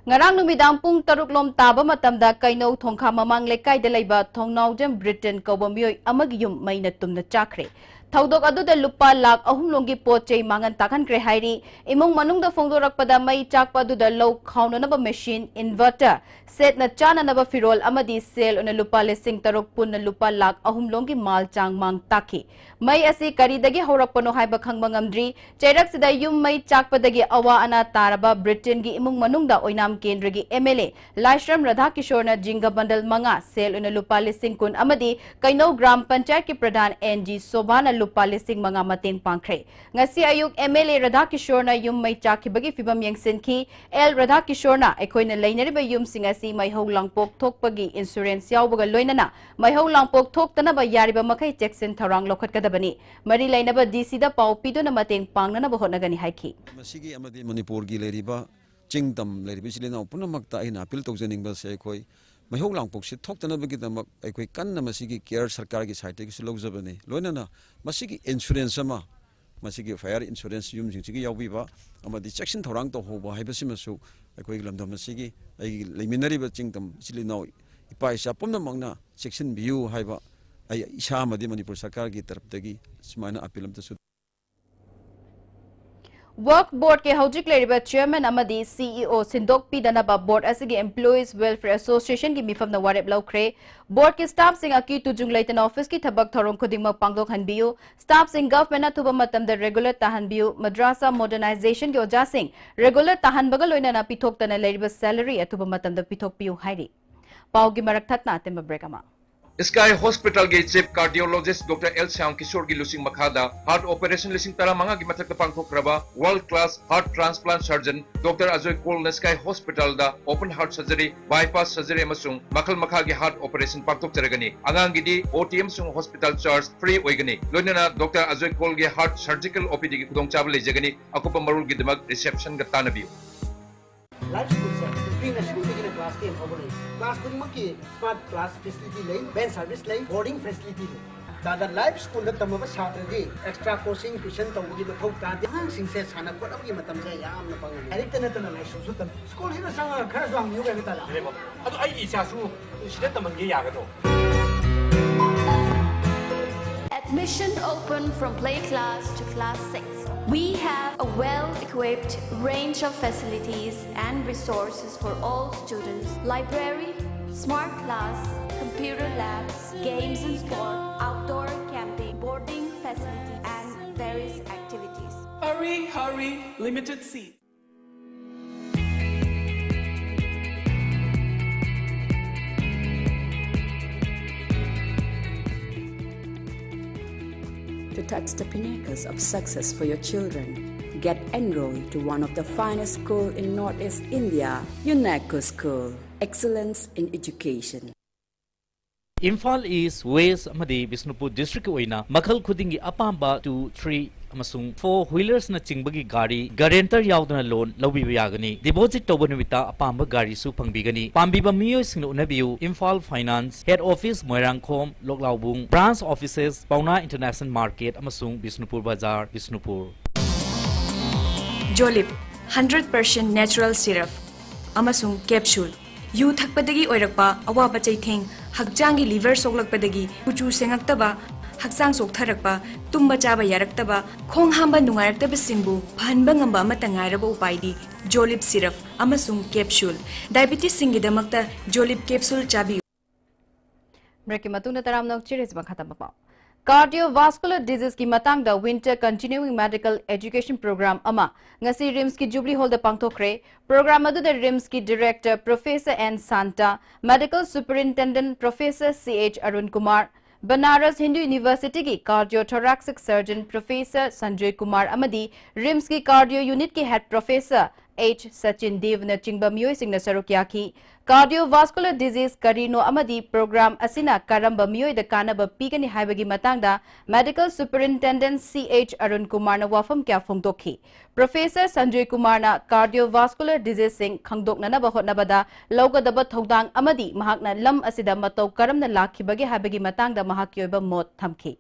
ꯉꯔꯥꯡ ꯅꯨꯃꯤꯗꯥꯡ ꯄꯨꯡ ꯇꯔꯨꯛ ꯂꯣꯝ ꯇꯥꯕ ꯃꯇꯝꯗ ꯀꯩꯅꯧ ꯊꯣꯡꯈꯥ ꯃꯃꯥꯡ ꯂꯩꯀꯥꯏꯗ ꯂꯩꯕ ꯊꯣꯡꯅꯥꯎꯖꯝ ꯕ꯭ꯔꯤꯇꯟ ꯀꯧꯕ ꯃꯤꯑꯣꯏ ꯑꯃꯒꯤ ꯌꯨꯝ ꯃꯩꯅ ꯇꯨꯝꯅ ꯆꯥꯛꯈ꯭ꯔꯦ꯫ ꯊꯧꯗꯣꯛ ꯑꯗꯨꯗ ꯂꯨꯄꯥ ꯂꯥꯈ ꯑꯍꯨꯝ ꯂꯣꯝꯒꯤ ꯄꯣꯠ ꯆꯩ ꯃꯥꯡꯍꯟ ꯇꯥꯛꯍꯟꯈ꯭ꯔꯦ ꯍꯥꯏꯔꯤ꯫ ꯏꯃꯨꯡ ꯃꯅꯨꯡꯗ ꯐꯣꯡꯗꯣꯔꯛꯄꯗ ꯃꯩ ꯆꯥꯛꯄ ꯑꯗꯨꯗ ꯂꯧ ꯈꯥꯎꯅꯅꯕ ꯃꯦꯁꯤꯟ, ꯏꯟꯚꯔꯇꯔ, ꯁꯦꯠꯅ ꯆꯥꯅꯅꯕ ꯐꯤꯔꯣꯜ ꯑꯃꯗꯤ ꯁꯦꯜ ꯑꯣꯏꯅ ꯂꯨꯄꯥ ꯂꯤꯁꯤꯡ ꯇꯔꯨꯛ, ꯄꯨꯟꯅ ꯂꯨꯄꯥ ꯂꯥꯈ ꯑꯍꯨꯝ ꯂꯣꯝꯒꯤ ꯃꯥꯜ ꯆꯥꯡ ꯃꯥꯡ ꯇꯥꯛꯈꯤ꯫ ꯃꯩ ꯑꯁꯤ ꯀꯔꯤꯗꯒꯤ ꯍꯧꯔꯛꯄꯅꯣ ꯍꯥꯏꯕ ꯈꯪꯕ ꯉꯝꯗ꯭ꯔꯤ꯫ ꯆꯩꯔꯛꯁꯤꯗ ꯌꯨꯝ ꯃꯩ ꯆꯥꯛꯄꯗꯒꯤ ꯑꯋꯥ ꯑꯅꯥ ꯇꯥꯔꯕ ꯕ꯭ꯔꯤꯇꯦꯟꯒꯤ ꯏꯃꯨꯡ ꯃꯅꯨꯡꯗ ꯑꯣꯏꯅꯥꯝ ꯀꯦꯟꯗ꯭ꯔꯒꯤ ꯑꯦꯝ ꯑꯦꯜ ꯑꯦ ꯂꯥꯏꯁ꯭ꯔꯝ ꯔꯥꯙꯥꯀꯤꯁꯣꯔꯅ ꯖꯤꯡꯒ ꯕꯟꯗꯜ ꯃꯉꯥ, ꯁꯦꯜ ꯑꯣꯏꯅ ꯂꯨꯄꯥ ꯂꯤꯁꯤꯡ ꯀꯨꯟ ꯑꯃꯗꯤ ꯀꯩꯅꯧ ꯒ꯭ꯔꯥꯝ ꯄꯟꯆꯥꯌꯠꯀꯤ ꯄ꯭ꯔꯙꯥꯟ ꯑꯦꯟ ꯖꯤ ꯁꯣꯚꯥꯅ ꯂꯨꯄꯥ ꯂꯤꯁꯤꯡ ꯃꯉꯥ ꯃꯇꯦꯡ ꯄꯥꯡꯈ꯭ꯔꯦ꯫ ꯉꯁꯤ ꯑꯌꯨꯛ ꯑꯦꯝ ꯑꯦꯜ ꯑꯦ ꯔꯥꯙꯥꯀꯤꯁꯣꯔꯅ ꯌꯨꯝ ꯃꯩ ꯆꯥꯛꯈꯤꯕꯒꯤ ꯐꯤꯕꯝ ꯌꯦꯡꯁꯤꯟꯈꯤ꯫ ꯑꯦꯜ ꯔꯥꯙꯥꯀꯤꯁꯣꯔꯅ ꯑꯩꯈꯣꯏꯅ ꯂꯩꯅꯔꯤꯕ ꯌꯨꯝꯁꯤꯡ ꯑꯁꯤ ꯃꯩꯍꯧ ꯂꯥꯡꯄꯣꯛ ꯊꯣꯛꯄꯒꯤ ꯏꯟꯁꯨꯔꯦꯟꯁ ꯌꯥꯎꯕꯒ ꯂꯣꯏꯅꯅ ꯃꯩꯍꯧ ꯂꯥꯡꯄꯣꯛ ꯊꯣꯛꯇꯅꯕ ꯌꯥꯔꯤꯕ ꯃꯈꯩ ꯆꯦꯛꯁꯤꯟ ꯊꯧꯔꯥꯡ ꯂꯧꯈꯠꯀꯗꯕꯅꯤ꯫ ꯃꯔꯤ ꯂꯩꯅꯕ ꯗꯤ ꯁꯤꯗ ꯄꯥꯎ ꯄꯤꯗꯨꯅ ꯃꯇꯦꯡ ꯄꯥꯡꯅꯅꯕ ꯍꯣꯠꯅꯒꯅꯤ ꯍꯥꯏꯈꯤ꯫ ꯃꯁꯤꯒꯤ ꯑꯃꯗꯤ ꯃꯅꯤꯄꯨꯔꯒꯤ ꯂꯩꯔꯤꯕ ꯆꯤꯡ ꯇꯝ ꯂꯩꯔꯤꯕ ꯏꯆꯤꯜ ꯏꯅꯥꯎ ꯄꯨꯝꯅꯃꯛꯇ ꯑꯩꯅ ꯑꯄꯤꯜ ꯇꯧꯖꯅꯤꯡꯕꯁꯦ, ꯑꯩꯈꯣꯏ ꯃꯩꯍꯧ ꯂꯥꯡꯄꯣꯛꯁꯤ ꯊꯣꯛꯇꯅꯕꯒꯤꯗꯃꯛ ꯑꯩꯈꯣꯏ ꯀꯟꯅ ꯃꯁꯤꯒꯤ ꯀꯦꯌꯔ ꯁꯔꯀꯥꯔꯒꯤ ꯁꯥꯏꯠꯇꯒꯤꯁꯨ ꯂꯧꯖꯕꯅꯤ꯫ ꯂꯣꯏꯅꯅ ꯃꯁꯤꯒꯤ ꯏꯟꯁꯨꯔꯦꯟꯁ ꯑꯃ, ꯃꯁꯤꯒꯤ ꯐꯥꯌꯔ ꯏꯟꯁꯨꯔꯦꯟꯁ ꯌꯨꯝꯁꯤꯡꯁꯤꯒꯤ ꯌꯥꯎꯕꯤꯕ ꯑꯃꯗꯤ ꯆꯦꯛꯁꯤꯟ ꯊꯧꯔꯥꯡ ꯇꯧꯍꯧꯕ ꯍꯥꯏꯕꯁꯤꯃꯁꯨ ꯑꯩꯈꯣꯏꯒꯤ ꯂꯝꯗꯝ ꯑꯁꯤꯒꯤ, ꯑꯩꯒꯤ ꯂꯩꯃꯤꯟꯅꯔꯤꯕ ꯆꯤꯡ ꯇꯝ ꯏꯆꯤꯜ ꯏꯅꯥꯎ ꯏꯄꯥ ꯏꯆꯥ ꯄꯨꯝꯅꯃꯛꯅ ꯆꯦꯛꯁꯤꯟꯕꯤꯌꯨ ꯍꯥꯏꯕ ꯑꯩ ꯏꯁꯥ ꯑꯃꯗꯤ ꯃꯅꯤꯄꯨꯔ ꯁꯔꯀꯥꯔꯒꯤ ꯇꯔꯞꯇꯒꯤ ꯁꯨꯃꯥꯏꯅ ꯑꯄꯤꯜ ꯑꯝꯇꯁꯨ꯫ ꯋꯛꯐ ꯕꯣꯔꯗꯀꯤ ꯍꯧꯖꯤꯛ ꯂꯩꯔꯤꯕ ꯆꯤꯌꯔꯃꯦꯟ ꯑꯃꯗꯤ ꯁꯤ ꯏ ꯑꯣ ꯁꯤꯟꯗꯣꯛꯄꯤꯗꯅꯕ ꯕꯣꯔꯗ ꯑꯁꯤꯒꯤ ꯑꯦꯝꯄ꯭ꯂꯣꯌꯤꯁ ꯋꯦꯜꯐꯤꯌꯔ ꯑꯁꯣꯁꯤꯌꯦꯁꯟꯒꯤ ꯃꯤꯐꯝꯅ ꯋꯥꯔꯦꯞ ꯂꯧꯈ꯭ꯔꯦ꯫ ꯕꯣꯔꯗꯀꯤ ꯁ꯭ꯇꯥꯐꯁꯤꯡ ꯑꯀꯤ ꯇꯨꯖꯨꯡ ꯂꯩꯇꯅ ꯑꯣꯐꯤꯁꯀꯤ ꯊꯕꯛ ꯊꯧꯔꯝ ꯈꯨꯗꯤꯡꯃꯛ ꯄꯥꯡꯊꯣꯛꯍꯟꯕꯤꯌꯨ꯫ ꯁ꯭ꯇꯥꯐꯁꯤꯡ ꯒꯚꯔꯟꯃꯦꯟꯠ ꯑꯊꯨꯕ ꯃꯇꯝꯗ ꯔꯦꯒꯨꯂꯔ ꯇꯥꯍꯟꯕꯤꯌꯨ꯫ ꯃꯗ꯭ꯔꯥꯁꯥ ꯃꯣꯗꯔꯅꯥꯏꯖꯦꯁꯟꯒꯤ ꯑꯣꯖꯥꯁꯤꯡ ꯔꯦꯒꯨꯂꯔ ꯇꯥꯍꯟꯕꯒ ꯂꯣꯏꯅꯅ ꯄꯤꯊꯣꯛꯇꯅ ꯂꯩꯔꯤꯕ ꯁꯦꯂꯔꯤ ꯑꯊꯨꯕ ꯃꯇꯝꯗ ꯄꯤꯊꯣꯛꯄꯤꯌꯨ ꯍꯥꯏꯔꯤ꯫ ꯄꯥꯎꯒꯤ ꯃꯔꯛ ꯊꯠꯅ ꯑꯇꯦꯟꯕ ꯕ꯭ꯔꯦꯛ ꯑꯃ꯫ ꯁ꯭ꯀꯥꯏ ꯍꯣꯁꯄꯤꯇꯥꯜꯒꯤ chief cardiologist doctor L Shyam ꯀꯤꯁꯣꯔꯒꯤ ꯂꯨꯆꯤꯡ ꯃꯈꯥꯗ ꯍꯥꯔꯠ ꯑꯣꯄꯔꯦꯁꯟ ꯂꯤꯁꯤꯡ ꯇꯔꯥꯃꯉꯥꯒꯤ ꯃꯊꯛꯇ ꯄꯥꯡꯊꯣꯛꯈ꯭ꯔꯕ world class heart transplant surgeon doctor Ajoy ꯀꯣꯜꯅ ꯁ꯭ꯀꯥꯏ ꯍꯣꯁꯄꯤꯇꯥꯜꯗ open heart surgery, bypass surgery ꯑꯃꯁꯨꯡ ꯃꯈꯜ ꯃꯈꯥꯒꯤ ꯍꯥꯔꯠ ꯑꯣꯄꯔꯦꯁꯟ ꯄꯥꯡꯊꯣꯛꯆꯔꯒꯅꯤ꯫ ꯑꯉꯥꯡꯒꯤꯗꯤ ꯑꯣ ꯇꯤ ꯑꯃꯁꯨꯡ ꯍꯣꯁꯄꯤꯇꯥꯜ ꯆꯥꯔꯖ ꯐ꯭ꯔꯤ ꯑꯣꯏꯒꯅꯤ꯫ ꯂꯣꯏꯅꯅ ꯗꯣꯛꯇꯔ ꯑꯖꯣꯏ ꯀꯣꯜꯒꯤ ꯍꯥꯔꯠ ꯁꯔꯖꯤꯀꯦꯜ ꯑꯣ ꯄꯤ ꯗꯤꯒꯤ ꯈꯨꯗꯣꯡꯆꯥꯕ ꯂꯩꯖꯒꯅꯤ꯫ ꯑꯀꯨꯞꯄ ꯃꯔꯣꯜꯒꯤꯗꯃꯛ ꯔꯤꯁꯦꯞꯁꯟꯒ ꯇꯥꯟꯅꯕꯤꯌꯨ꯫ ꯂꯥꯏꯐ ꯁ꯭ꯀꯨꯜꯁꯦ ꯄ꯭ꯔꯤ ꯅꯔꯁꯔꯤꯗꯒꯤꯅ ꯀ꯭ꯂꯥꯁ ꯇꯦꯟ ꯐꯥꯎꯕ ꯂꯩ꯫ ꯀ꯭ꯂꯥꯁ ꯈꯨꯗꯤꯡꯃꯛꯀꯤ ꯁ꯭ꯃꯥꯔꯠ ꯀ꯭ꯂꯥꯁ ꯐꯦꯁꯤꯂꯤꯇꯤ ꯂꯩ, ꯚꯦꯟ ꯁꯔꯚꯤꯁ ꯂꯩ, ꯕꯣꯔꯗꯤꯡ ꯐꯦꯁꯤꯂꯤꯇꯤ ꯂꯩ꯫ ꯇꯥꯗ ꯂꯥꯏꯐ ꯁ꯭ꯀꯨꯜꯗ ꯇꯝꯃꯕ ꯁꯥꯇ꯭ꯔꯗꯤ ꯑꯦꯛꯁꯇ꯭ꯔꯥ ꯀꯣꯆꯤꯡ, ꯇ꯭ꯌꯨꯁꯟ ꯇꯧꯕꯒꯤ ꯃꯊꯧ ꯇꯥꯗꯦ꯫ ꯑꯉꯥꯡꯁꯤꯡꯁꯦ ꯁꯥꯟꯅ ꯈꯣꯠꯅꯕꯒꯤ ꯃꯇꯝꯁꯦ ꯌꯥꯝꯅ ꯐꯪꯉꯦ꯫ ꯂꯥꯏꯔꯤꯛꯇ ꯅꯠꯇꯅ ꯂꯥꯏꯁꯨꯁꯨ ꯇꯝꯃꯤ꯫ ꯁ꯭ꯀꯨꯜꯁꯤꯗ ꯆꯪꯉꯒ ꯈꯔꯁꯨ ꯍꯪꯕꯤꯌꯨ ꯀꯩꯅꯣ ꯇꯥꯗ꯫ ꯑꯗꯨ ꯑꯩꯒꯤ ꯏꯆꯥꯁꯨ ꯁꯤꯗ ꯇꯝꯍꯟꯒꯦ ꯌꯥꯒꯗ꯭ꯔꯣ? Admission open from play class to class six. We have a well-equipped range of facilities and resources for all students. Library, smart class, computer labs, games and sport, outdoor camping, boarding facility, and various activities. Hurry, hurry, limited seats. To touch the pinnacles of success for your children, get enrolled to one of the finest school in Northeast India, UNESCO School. Excellence in education. Imphal east, west ꯑꯃꯗꯤ ꯕꯤꯁꯅꯨꯄꯨꯔ ꯗꯤꯁꯇ꯭ꯔꯤꯛꯀꯤ ꯑꯣꯏꯅ ꯃꯈꯜ ꯈꯨꯗꯤꯡꯒꯤ ꯑꯄꯥꯝꯕ two, three ꯑꯃꯁꯨꯡ four wheelersꯅ ꯆꯤꯡꯕꯒꯤ ꯒꯥꯔꯤ guarantor ꯌꯥꯎꯗꯅ loan ꯂꯧꯕꯤꯕ ꯌꯥꯒꯅꯤ꯫ Deposit ꯇꯧꯕ ꯅꯨꯃꯤꯠꯇ ꯑꯄꯥꯝꯕ ꯒꯥꯔꯤꯁꯨ ꯐꯪꯕꯤꯒꯅꯤ꯫ ꯄꯥꯝꯕꯤꯕ ꯃꯤꯑꯣꯏꯁꯤꯡꯅ ꯎꯅꯕꯤꯌꯨ, Imphal finance, head office Moirangkhom, Loklaobung, branch offices, Paona International Market ꯑꯃꯁꯨꯡ Bishnupur bazar, Bishnupur. Jolip, hundred percent natural syrup ꯑꯃꯁꯨꯡ capsule꯫ ꯌꯨ ꯊꯛꯄꯗꯒꯤ ꯑꯣꯏꯔꯛꯄ ꯑꯋꯥꯕ ꯆꯩꯊꯦꯡ, ꯍꯛꯆꯥꯡꯒꯤ liver ꯁꯣꯛꯂꯛꯄꯗꯒꯤ ꯀꯨꯆꯨ ꯁꯦꯡꯉꯛꯇꯕ, ꯍꯛꯆꯥꯡ ꯆꯣꯛꯊꯔꯛꯄ, ꯇꯨꯝꯕ ꯆꯥꯕ ꯌꯥꯔꯛꯇꯕ, ꯈꯣꯡ ꯍꯥꯝꯕ ꯅꯨꯡꯉꯥꯏꯔꯛꯇꯕꯁꯤꯡꯕꯨ ꯐꯍꯟꯕ ꯉꯝꯕ ꯑꯃꯠꯇ ꯉꯥꯏꯔꯕ ꯎꯄꯥꯏꯗꯤ ꯖꯣꯂꯤꯞ syrup ꯑꯃꯁꯨꯡ capsule꯫ Diabetesꯁꯤꯡꯒꯤꯗꯃꯛꯇ ꯖꯣꯂꯤꯞ capsule ꯆꯥꯕꯤꯌꯨ꯫ ꯕ꯭ꯔꯦꯛꯀꯤ ꯃꯇꯨꯡꯗ ꯇꯔꯥꯝꯅ ꯑꯣꯛꯆꯔꯤꯁꯤ ꯃꯈꯥ ꯇꯝꯕ ꯄꯥꯎ꯫ Cardiovascular diseaseꯀꯤ ꯃꯇꯥꯡꯗ winter continuing medical education program ꯑꯃ ꯉꯁꯤ ꯔꯤꯝꯁꯀꯤ ꯖꯨꯕ꯭ꯂꯤ ꯍꯣꯜꯗ ꯄꯥꯡꯊꯣꯛꯈ꯭ꯔꯦ꯫ Program ꯑꯗꯨꯗ ꯔꯤꯝꯁꯀꯤ director Professor N Santa, medical superintendent Professor C H Arun Kumar, Banaras Hindu Universityꯒꯤ cardiothoracic surgeon Professor Sanjoy Kumar ꯑꯃꯗꯤ ꯔꯤꯝꯁꯀꯤ cardio unitꯀꯤ head Professor H Sachin Devꯅꯆꯤꯡꯕ ꯃꯤꯑꯣꯏꯁꯤꯡꯅ ꯁꯔꯨꯛ ꯌꯥꯈꯤ꯫ Cardiovascular disease ꯀꯔꯤꯅꯣ ꯑꯃꯗꯤ program ꯑꯁꯤꯅ ꯀꯔꯝꯕ ꯃꯤꯑꯣꯏꯗ ꯀꯥꯟꯅꯕ ꯄꯤꯒꯅꯤ ꯍꯥꯏꯕꯒꯤ ꯃꯇꯥꯡꯗ medical superintendent C H Arun Kumarꯅ ꯋꯥꯐꯝ ꯀꯌꯥ ꯐꯣꯡꯗꯣꯛꯈꯤ꯫ Professor Sanjoy Kumarꯅ cardiovascular diseaseꯁꯤꯡ ꯈꯪꯗꯣꯛꯅꯅꯕ ꯍꯣꯠꯅꯕꯗ ꯂꯧꯒꯗꯕ ꯊꯧꯗꯥꯡ ꯑꯃꯗꯤ ꯃꯍꯥꯛꯅ ꯂꯝ ꯑꯁꯤꯗ ꯃꯇꯧ ꯀꯔꯝꯅ ꯂꯥꯛꯈꯤꯕꯒꯦ ꯍꯥꯏꯕꯒꯤ ꯃꯇꯥꯡꯗ ꯃꯍꯥꯛꯀꯤ ꯑꯣꯏꯕ ꯃꯣꯠ ꯊꯝꯈꯤ꯫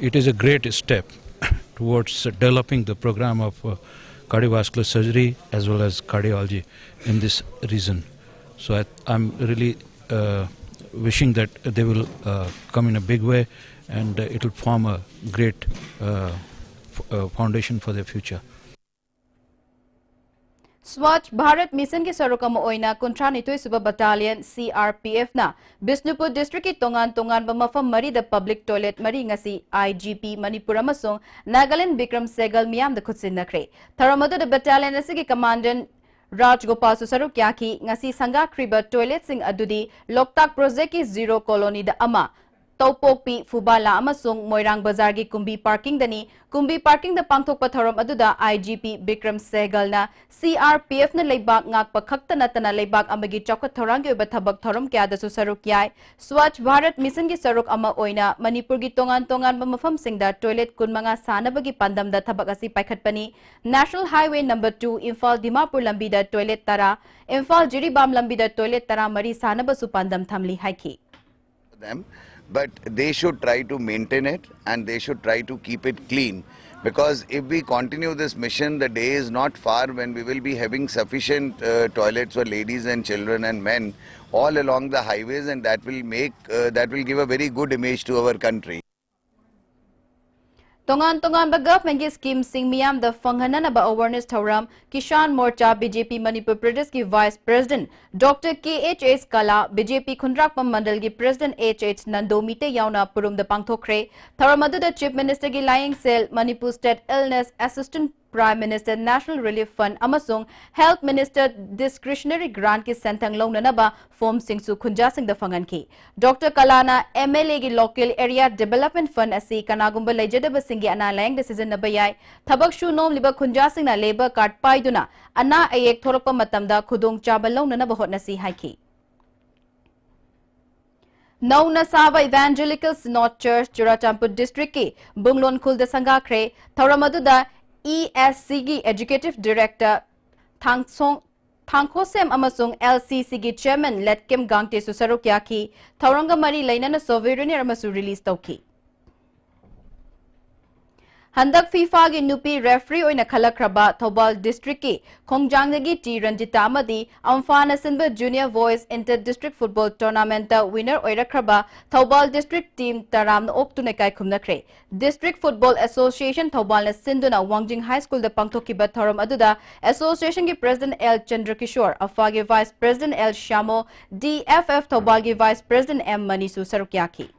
It is a great step towards developing the program of uh, cardiovascular surgery as well as cardiology in this region. So I, I'm really uh, wishing that they will uh, come in a big way and uh, it will form a great uh, f- uh, foundation for their future. Swachh Bharat Mission ꯒꯤ ꯁꯔꯨꯛ ꯑꯃ ꯑꯣꯏꯅ ꯀꯨꯟꯊ꯭ꯔꯥꯅꯤꯊꯣꯏ ꯁꯨꯕ Battalion C R P F ꯅ ꯕꯤꯁꯅꯨꯄꯨꯔ district ꯀꯤ ꯇꯣꯉꯥꯟ ꯇꯣꯉꯥꯟꯕ ꯃꯐꯝ ꯃꯔꯤꯗ public toilet ꯃꯔꯤ ꯉꯁꯤ I G P ꯃꯅꯤꯄꯨꯔ ꯑꯃꯁꯨꯡ ꯅꯥꯒꯥꯂꯦꯟ ꯕꯤꯀ꯭ꯔꯝ ꯁꯦꯒꯜ ꯃꯤꯌꯥꯝꯗ ꯈꯨꯠꯁꯤꯟꯅꯈ꯭ꯔꯦ꯫ ꯊꯧꯔꯝ ꯑꯗꯨꯗ battalion ꯑꯁꯤꯒꯤ commandant ꯔꯥꯖꯒꯣꯄꯥꯜꯁꯨ ꯁꯔꯨꯛ ꯌꯥꯈꯤ꯫ ꯉꯁꯤ ꯁꯪꯒꯥꯈ꯭ꯔꯤꯕ toilet ꯁꯤꯡ ꯑꯗꯨꯗꯤ ꯂꯣꯛꯇꯥꯛ project ꯀꯤ Zero Colony ꯗ ꯑꯃ, ꯇꯧꯄꯣꯛꯄꯤ, ꯐꯨꯕꯥꯂꯥ ꯑꯃꯁꯨꯡ ꯃꯣꯏꯔꯥꯡ ꯕꯖꯥꯔꯒꯤ ꯀꯨꯝꯕꯤ parking ꯗꯅꯤ꯫ ꯀꯨꯝꯕꯤ parking ꯗ ꯄꯥꯡꯊꯣꯛꯄ ꯊꯧꯔꯝ ꯑꯗꯨꯗ I G P Bikram ꯁꯦꯍꯒꯜꯅ C R P F ꯅ ꯂꯩꯕꯥꯛ ꯉꯥꯛꯄ ꯈꯛꯇ ꯅꯠꯇꯅ ꯂꯩꯕꯥꯛ ꯑꯃꯒꯤ ꯆꯥꯎꯈꯠ ꯊꯧꯔꯥꯡꯒꯤ ꯑꯣꯏꯕ ꯊꯕꯛ ꯊꯧꯔꯝ ꯀꯌꯥꯗꯁꯨ ꯁꯔꯨꯛ ꯌꯥꯏ꯫ Swachh Bharat Mission ꯒꯤ ꯁꯔꯨꯛ ꯑꯃ ꯑꯣꯏꯅ ꯃꯅꯤꯄꯨꯔꯒꯤ ꯇꯣꯉꯥꯟ ꯇꯣꯉꯥꯟꯕ ꯃꯐꯝꯁꯤꯡꯗ toilet ꯀꯨꯟꯃꯉꯥ ꯁꯥꯅꯕꯒꯤ ꯄꯥꯟꯗꯝꯗ ꯊꯕꯛ ꯑꯁꯤ ꯄꯥꯏꯈꯠꯄꯅꯤ꯫ National Highway number two Imphal Dimapur ꯂꯝꯕꯤꯗ toilet ꯇꯔꯥ, ꯏꯝꯐꯥꯜ ꯖꯤꯔꯤꯕꯥꯝ ꯂꯝꯕꯤꯗ toilet ꯇꯔꯥꯃꯔꯤ ꯁꯥꯅꯕꯁꯨ ꯄꯥꯟꯗꯝ ꯊꯝꯂꯤ ꯍꯥꯏꯈꯤ꯫ them, but they should try to maintain it and they should try to keep it clean. Because if we continue this mission, the day is not far when we will be having sufficient uh, toilets for ladies and children and men all along the highways, and that will make uh, that will give a very good image to our country. ꯇꯣꯉꯥꯟ ꯇꯣꯉꯥꯟꯕ government ꯀꯤ scheme ꯁꯤꯡ ꯃꯤꯌꯥꯝꯗ ꯐꯪꯍꯟꯅꯅꯕ awareness ꯊꯧꯔꯝ Kishan Morcha B J P Manipur Pradesh ꯀꯤ Vice President Doctor K H H Kala, B J P ꯈꯨꯟꯗ꯭ꯔꯥꯛꯄꯝ ꯃꯟꯗꯜꯒꯤ President H H Nando Meitei ꯌꯥꯎꯅ ꯄꯨꯔꯨꯝꯗ ꯄꯥꯡꯊꯣꯛꯈ꯭ꯔꯦ꯫ ꯊꯧꯔꯝ ꯑꯗꯨꯗ Chief Minister ꯒꯤ ꯂꯥꯏꯌꯦꯡꯁꯦꯜ, Manipur State Illness Assistance, Prime Minister National Relief Fund ꯑꯃꯁꯨꯡ Health Minister Discretionary Grant ꯀꯤ ꯁꯦꯟꯊꯪ ꯂꯧꯅꯅꯕ form ꯁꯤꯡꯁꯨ ꯈꯨꯟꯖꯥꯁꯤꯡꯗ ꯐꯪꯍꯟꯈꯤ꯫ Doctor Kala ꯅ M L A ꯒꯤ Local Area Development Fund ꯑꯁꯤ ꯀꯅꯥꯒꯨꯝꯕ ꯂꯩꯖꯗꯕꯁꯤꯡꯒꯤ ꯑꯅꯥ ꯂꯥꯌꯦꯡꯗ ꯁꯤꯖꯤꯟꯅꯕ ꯌꯥꯏ꯫ ꯊꯕꯛ ꯁꯨ ꯅꯣꯝꯂꯤꯕ ꯈꯨꯟꯖꯥꯁꯤꯡꯅ labour card ꯄꯥꯏꯗꯨꯅ ꯑꯅꯥ ꯑꯌꯦꯛ ꯊꯣꯔꯛꯄ ꯃꯇꯝꯗ ꯈꯨꯗꯣꯡꯆꯥꯕ ꯂꯧꯅꯅꯕ ꯍꯣꯠꯅꯁꯤ ꯍꯥꯏꯈꯤ꯫ ꯅꯧꯅ ꯁꯥꯕ Evangelical Synod Church Churachandpur district ꯀꯤ ꯕꯨꯡꯂꯣꯟ ꯈꯨꯜꯗ ꯁꯪꯒꯥꯈ꯭ꯔꯦ꯫ ꯊꯧꯔꯝ ꯑꯗꯨꯗ E S C ꯒꯤ Executive Director ꯊꯥꯡꯁꯣꯡ ꯊꯥꯡꯈꯣꯁꯦꯝ ꯑꯃꯁꯨꯡ L C C ꯒꯤ Chairman ꯂꯦꯠꯀꯦꯝ ꯒꯥꯡꯇꯦꯁꯨ ꯁꯔꯨꯛ ꯌꯥꯈꯤ꯫ ꯊꯧꯔꯝꯒ ꯃꯔꯤ ꯂꯩꯅꯅ souvenir ꯑꯃꯁꯨ release ꯇꯧꯈꯤ꯫ ꯍꯟꯗꯛ ꯐꯤꯐꯥꯒꯤ ꯅꯨꯄꯤ ꯔꯦꯐ꯭ꯔꯤ ꯑꯣꯏꯅ ꯈꯜꯂꯛꯈ꯭ꯔꯕ ꯊꯧꯕꯥꯜ ꯗꯤꯁꯇ꯭ꯔꯤꯛꯀꯤ ꯈꯣꯡꯖꯥꯡꯗꯒꯤ ꯇꯤ ꯔꯟꯖꯤꯇꯥ ꯑꯃꯗꯤ ꯑꯝꯐꯥꯅ ꯁꯤꯟꯕ junior boys inter district football ꯇꯣꯔꯅꯥꯃꯦꯟꯠꯇ ꯋꯤꯅꯔ ꯑꯣꯏꯔꯛꯈ꯭ꯔꯕ ꯊꯧꯕꯥꯜ ꯗꯤꯁꯇ꯭ꯔꯤꯛ ꯇꯤꯝ ꯇꯔꯥꯝꯅ ꯑꯣꯛꯇꯨꯅ ꯏꯀꯥꯏ ꯈꯨꯝꯅꯈ꯭ꯔꯦ꯫ ꯗꯤꯁꯇ꯭ꯔꯤꯛ ꯐꯨꯠꯕꯣꯜ ꯑꯦꯁꯣꯁꯤꯌꯦꯁꯟ ꯊꯧꯕꯥꯜꯅ ꯁꯤꯟꯗꯨꯅ ꯋꯥꯡꯖꯤꯡ ꯍꯥꯏ ꯁ꯭ꯀꯨꯜꯗ ꯄꯥꯡꯊꯣꯛꯈꯤꯕ ꯊꯧꯔꯝ ꯑꯗꯨꯗ ꯑꯦꯁꯣꯁꯤꯌꯦꯁꯟꯒꯤ ꯄ꯭ꯔꯦꯁꯤꯗꯦꯟꯠ ꯑꯦꯜ ꯆꯟꯗ꯭ꯔꯀꯤꯁꯣꯔ, ꯑꯐꯥꯒꯤ vice president L Shyamo, D F F ꯊꯧꯕꯥꯜꯒꯤ ꯚꯥꯏꯁ ꯄ꯭ꯔꯦꯁꯤꯗꯦꯟꯠ ꯑꯦꯝ ꯃꯅꯤꯁꯨ ꯁꯔꯨꯛ ꯌꯥꯈꯤ꯫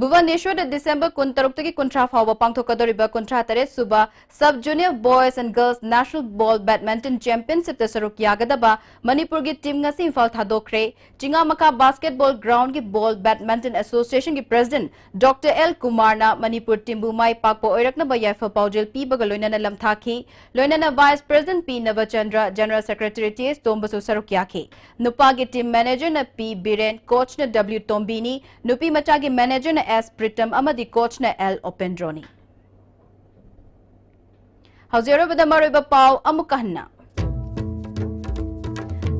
ꯚꯨꯕꯅꯦꯁ꯭ꯋꯔꯗ ꯗꯤꯁꯦꯝꯕꯔ ꯀꯨꯟꯇꯔꯨꯛꯇꯒꯤ ꯀꯨꯟꯊ꯭ꯔꯥ ꯐꯥꯎꯕ ꯄꯥꯡꯊꯣꯛꯀꯗꯧꯔꯤꯕ ꯀꯨꯟꯊ꯭ꯔꯥ ꯇꯔꯦꯠ ꯁꯨꯕ sub junior boys and girls national ball badminton ꯆꯦꯝꯄꯤꯌꯟꯁꯤꯞꯇ ꯁꯔꯨꯛ ꯌꯥꯒꯗꯕ ꯃꯅꯤꯄꯨꯔꯒꯤ ꯇꯤꯝ ꯉꯁꯤ ꯏꯝꯐꯥꯜ ꯊꯥꯗꯣꯛꯈ꯭ꯔꯦ꯫ ꯆꯤꯉꯥꯃꯈꯥ ꯕꯥꯁꯀꯦꯠꯕꯣꯜ ꯒ꯭ꯔꯥꯎꯟꯒꯤ ꯕꯣꯜ ꯕꯦꯗꯃꯤꯟꯇꯟ ꯑꯦꯁꯣꯁꯤꯌꯦꯁꯟꯒꯤ ꯄ꯭ꯔꯦꯁꯤꯗꯦꯟꯠ ꯗꯣꯛꯇꯔ ꯑꯦꯜ ꯀꯨꯃꯥꯔꯅ ꯃꯅꯤꯄꯨꯔ ꯇꯤꯝꯕꯨ ꯃꯥꯏ ꯄꯥꯛꯄ ꯑꯣꯏꯔꯛꯅꯕ ꯌꯥꯏꯐ ꯄꯥꯎꯖꯦꯜ ꯄꯤꯕꯒ ꯂꯣꯏꯅꯅ ꯂꯝꯊꯥꯈꯤ꯫ ꯂꯣꯏꯅꯅ ꯚꯥꯏꯁ ꯄ꯭ꯔꯦꯁꯤꯗꯦꯟꯠ ꯄꯤ ꯅꯕꯆꯟꯗ꯭ꯔ, ꯖꯦꯅꯔꯦꯜ ꯁꯦꯀ꯭ꯔꯦꯇꯔꯤ ꯇꯤ ꯑꯦꯁ ꯇꯣꯝꯕꯁꯨ ꯁꯔꯨꯛ ꯌꯥꯈꯤ꯫ ꯅꯨꯄꯥꯒꯤ ꯇꯤꯝ ꯃꯦꯅꯦꯖꯔꯅ ꯄꯤ ꯕꯤꯔꯦꯟ, ꯀꯣꯆꯅ ꯗꯕ꯭ꯂꯤꯎ ꯇꯣꯝꯕꯤꯅꯤ, ꯅꯨꯄꯤ ꯃꯆꯥꯒꯤ ꯃꯦꯅꯦꯖꯔꯅ ꯑꯦꯁ ꯄ꯭ꯔꯤꯇꯝ ꯑꯃꯗꯤ ꯀꯣꯆꯅ ꯑꯦꯜ ꯑꯣꯄꯦꯟꯗ꯭ꯔꯣꯅꯤ꯫ ꯍꯧꯖꯤꯛ ꯑꯔꯣꯏꯕꯗ ꯃꯔꯨꯑꯣꯏꯕ ꯄꯥꯎ ꯑꯃꯨꯛꯀ ꯍꯟꯅ꯫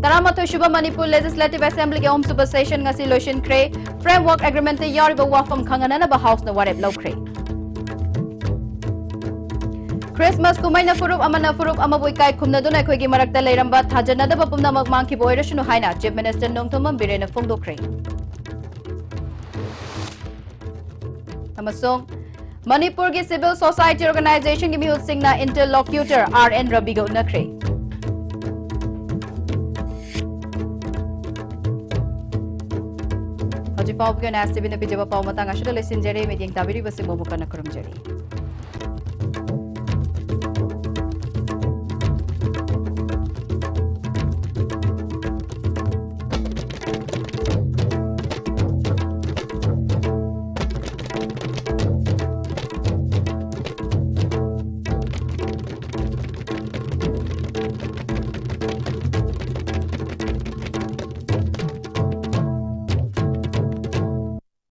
ꯇꯔꯥꯃꯥꯊꯣꯏ ꯁꯨꯕ ꯃꯅꯤꯄꯨꯔ ꯂꯦꯖꯤꯁꯂꯦꯇꯤꯚ ꯑꯦꯁꯦꯝꯕ꯭ꯂꯤꯒꯤ ꯑꯍꯨꯝꯁꯨꯕ ꯁꯦꯁꯟ ꯉꯁꯤ ꯂꯣꯏꯁꯤꯟꯈ꯭ꯔꯦ꯫ ꯐ꯭ꯔꯦꯝꯋꯔꯛ ꯑꯦꯒ꯭ꯔꯤꯃꯦꯟꯠꯇ ꯌꯥꯎꯔꯤꯕ ꯋꯥꯐꯝ ꯈꯪꯍꯟꯅꯅꯕ ꯍꯥꯎꯁꯅ ꯋꯥꯔꯦꯞ ꯂꯧꯈ꯭ꯔꯦ꯫ ꯈ꯭ꯔꯤꯁꯃꯁ ꯀꯨꯝꯍꯩꯅ ꯐꯨꯔꯨꯞ ꯑꯃꯅ ꯐꯨꯔꯨꯞ ꯑꯃꯕꯨ ꯏꯀꯥꯏ ꯈꯨꯝꯅꯗꯨꯅ ꯑꯩꯈꯣꯏꯒꯤ ꯃꯔꯛꯇ ꯂꯩꯔꯝꯕ ꯊꯥꯖꯅꯗꯕ ꯄꯨꯝꯅꯃꯛ ꯃꯥꯡꯈꯤꯕ ꯑꯣꯏꯔꯁꯅꯨ ꯍꯥꯏꯅ ꯆꯤꯐ ꯃꯤꯅꯤꯁꯇꯔ ꯅꯣꯡꯊꯣꯝꯕꯝ ꯕꯤꯔꯦꯟꯅ ꯐꯣꯡꯗꯣꯛꯈ꯭ꯔꯦ꯫ ꯑꯃꯁꯨꯡ ꯃꯅꯤꯄꯨꯔꯒꯤ ꯁꯤꯚꯤꯜ ꯁꯣꯁꯥꯏꯇꯤ ꯑꯣꯔꯒꯅꯥꯏꯖꯦꯁꯟꯒꯤ ꯃꯤꯍꯨꯠꯁꯤꯡꯅ ꯏꯟꯇꯔꯂꯣꯀ꯭ꯌꯨꯇꯔ ꯑꯥꯔ ꯑꯦꯟ ꯔꯕꯤꯒ ꯎꯅꯈ꯭ꯔꯦ꯫ ꯍꯧꯖꯤꯛ ꯐꯥꯎꯕꯒꯤ ꯑꯣꯏꯅ ꯑꯦꯁ ꯇꯤ ꯚꯤꯅ ꯄꯤꯖꯕ ꯄꯥꯎ ꯃꯇꯥꯡ ꯑꯁꯤꯗ ꯂꯣꯏꯁꯤꯟꯖꯔꯦ꯫ ꯃꯤꯠꯌꯦꯡ ꯇꯥꯕꯤꯔꯤꯕꯁꯤꯡꯕꯨ ꯑꯃꯨꯛ ꯍꯟꯅ ꯈꯨꯔꯨꯝꯖꯔꯤ꯫